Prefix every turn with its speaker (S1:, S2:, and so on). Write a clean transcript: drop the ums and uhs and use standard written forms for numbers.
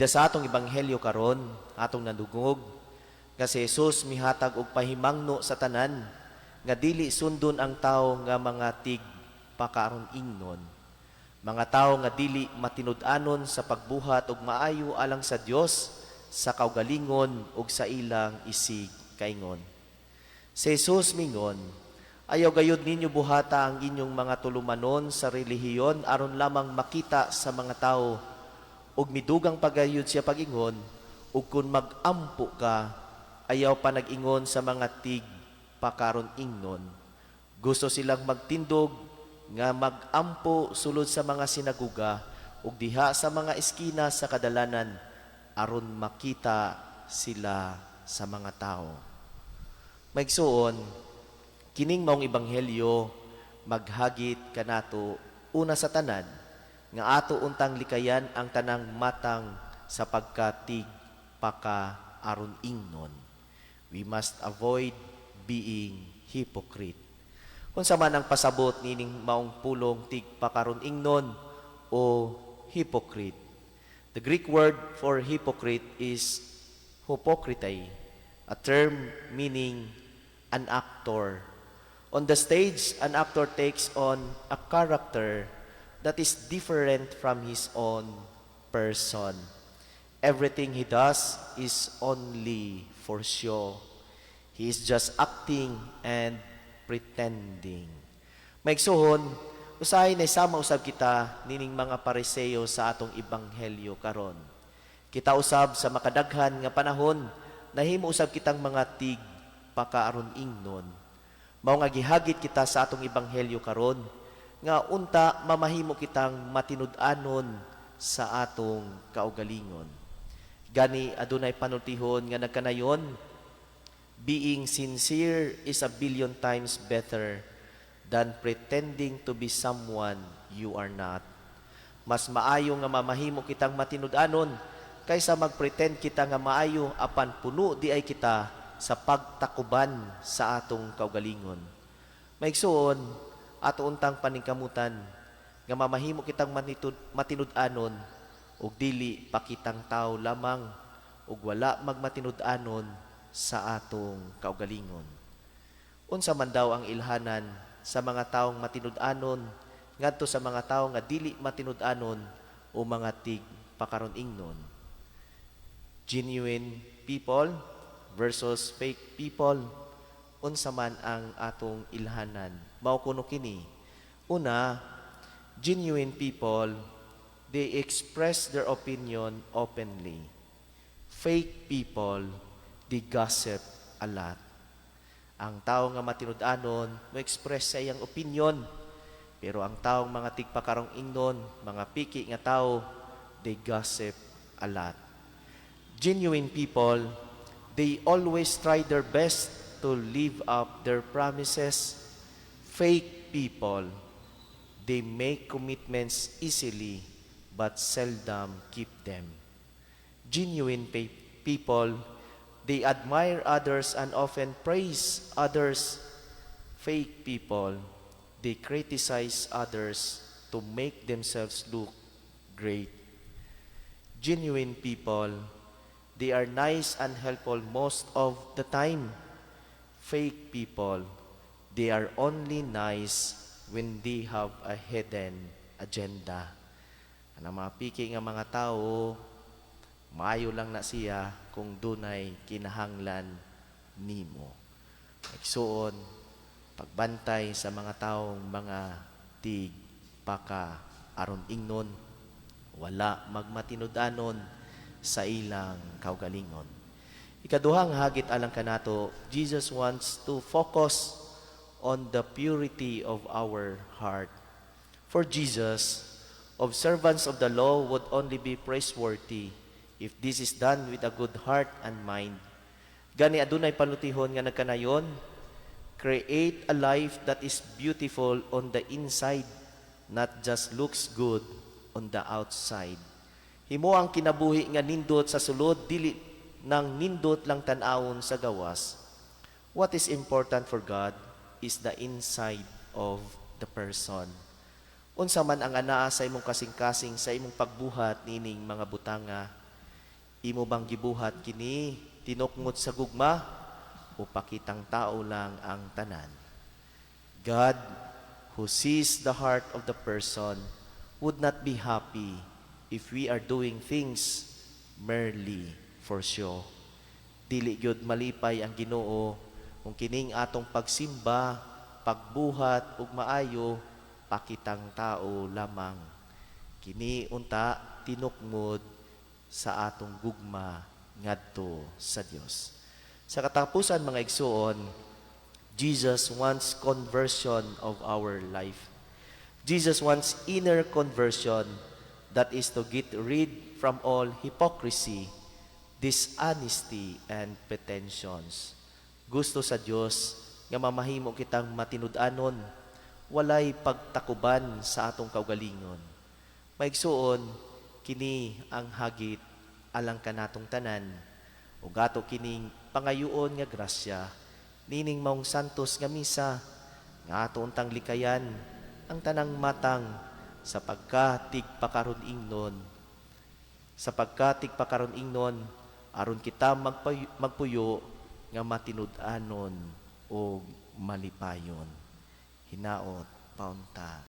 S1: Da sa atong ebanghelyo karon, atong nadungog nga si Jesus mihatag og pahimangno sa tanan nga dili sundon ang tawo nga mga tig pakaaron ingnon. Mga tawo nga dili matinud-anon sa pagbuhat og maayo alang sa Dios, sa kaugalingon ug sa ilang isig kaingon. Si Jesus mingon, "Ayaw gayud ninyo buhata ang inyong mga tulumanon sa relihiyon aron lamang makita sa mga tawo." Ug midugang pagayud siya pagingon, "Ug kung mag-ampo ka, ayaw pa nag-ingon sa mga tig pakaron ingnon. Gusto silang magtindog nga mag-ampo sulod sa mga sinaguga ug diha sa mga eskina sa kadalanan aron makita sila sa mga tao." Maigsuon, kining maong ebanghelyo maghagit kanato, una sa tanan, nga ato untang likayan ang tanang matang sa pagkatig paka aron ingnon. We must avoid being hypocrite. Unsa man ang pasabot nining maong pulong tig pakaron ingnon o hypocrite? The Greek word for hypocrite is hypocrite, a term meaning an actor. On the stage, an actor takes on a character that is different from his own person. Everything he does is only for show. He is just acting and pretending. Maigsuon, usahay na sama usab kita nining mga Pariseo sa atong ebanghelyo karon. Kita usab sa makadaghan nga panahon, nahimo usab kitang mga tig pakaaron ingnon. Mao nga gihagit kita sa atong ebanghelyo karon nga unta mamahimo kitang matinud-anon sa atong kaugalingon. Gani adunay panultihon nga nagkanayon, "Being sincere is a billion times better than pretending to be someone you are not." Mas maayo nga mamahimo kitang matinud-anon kaysa magpretend kita nga maayo apan puno di ay kita sa pagtakuban sa atong kaugalingon. Maigsuon, ato untang paningkamutan nga mamahimo kitang matinud-anon ug dili pakitang tao lamang ug wala magmatinud-anon sa atong kaugalingon. Unsa man daw ang ilhanan sa mga taong matinud-anon ngadto sa mga tawo nga dili matinud-anon o mga tig pakaron ingnon? Genuine people versus fake people. Unsa man ang atong ilhanan? Mao kuno kini. Una, genuine people, they express their opinion openly. Fake people, they gossip a lot. Ang tao nga matinud-anon mo express sa iyang opinion. Pero ang taong mga tigpakarong ingnon, mga piki nga tao, they gossip a lot. Genuine people, they always try their best to live up their promises. Fake people, they make commitments easily but seldom keep them. Genuine people, they admire others and often praise others. Fake people, they criticize others to make themselves look great. Genuine people, they are nice and helpful most of the time. Fake people, they are only nice when they have a hidden agenda. Ang mga piki nga mga tao, maayo lang na siya kung dunay kinahanglan nimo. Igsuon, pagbantay sa mga taong mga tig paka aron ingnon, wala magmatinud-anon sa ilang kaugalingon. Ikaduhang hagit alang kanato, Jesus wants to focus on the purity of our heart. For Jesus, observance of the law would only be praiseworthy if this is done with a good heart and mind. Gani adunay panultihon nga nagkanayon, "Create a life that is beautiful on the inside, not just looks good on the outside." Himo ang kinabuhi nga nindot sa sulod, dili nang nindot lang tan-awon sa gawas. What is important for God is the inside of the person. Unsa man ang anaa sa imong kasing-kasing sa imong pagbuhat nining mga butanga? Imo bang gibuhat kini tinukngot sa gugma o pakitang tao lang ang tanan? God, who sees the heart of the person, would not be happy if we are doing things merely for show. Dili gyud malipay ang Ginoo kung kining atong pagsimba, pagbuhat ug maayo pakitang tao lamang. Kini unta tinukmod sa atong gugma ngadto sa Dios. Sa katapusan, mga igsuon, Jesus wants conversion of our life. Jesus wants inner conversion, that is, to get rid from all hypocrisy, dishonesty, and pretensions. Gusto sa Dios nga mamahimo kitang matinud-anon, walay pagtakuban sa atong kaugalingon. Maigsuon, kini ang hagit alang kanatong tanan ug ato kining pangayoon nga grasya nining maong santos nga misa nga ato untang likayan ang tanang matang sa pagka tigpakaron ingnon aron kita magpuyo nga matinud-anon o malipayon. Hinaot paunta.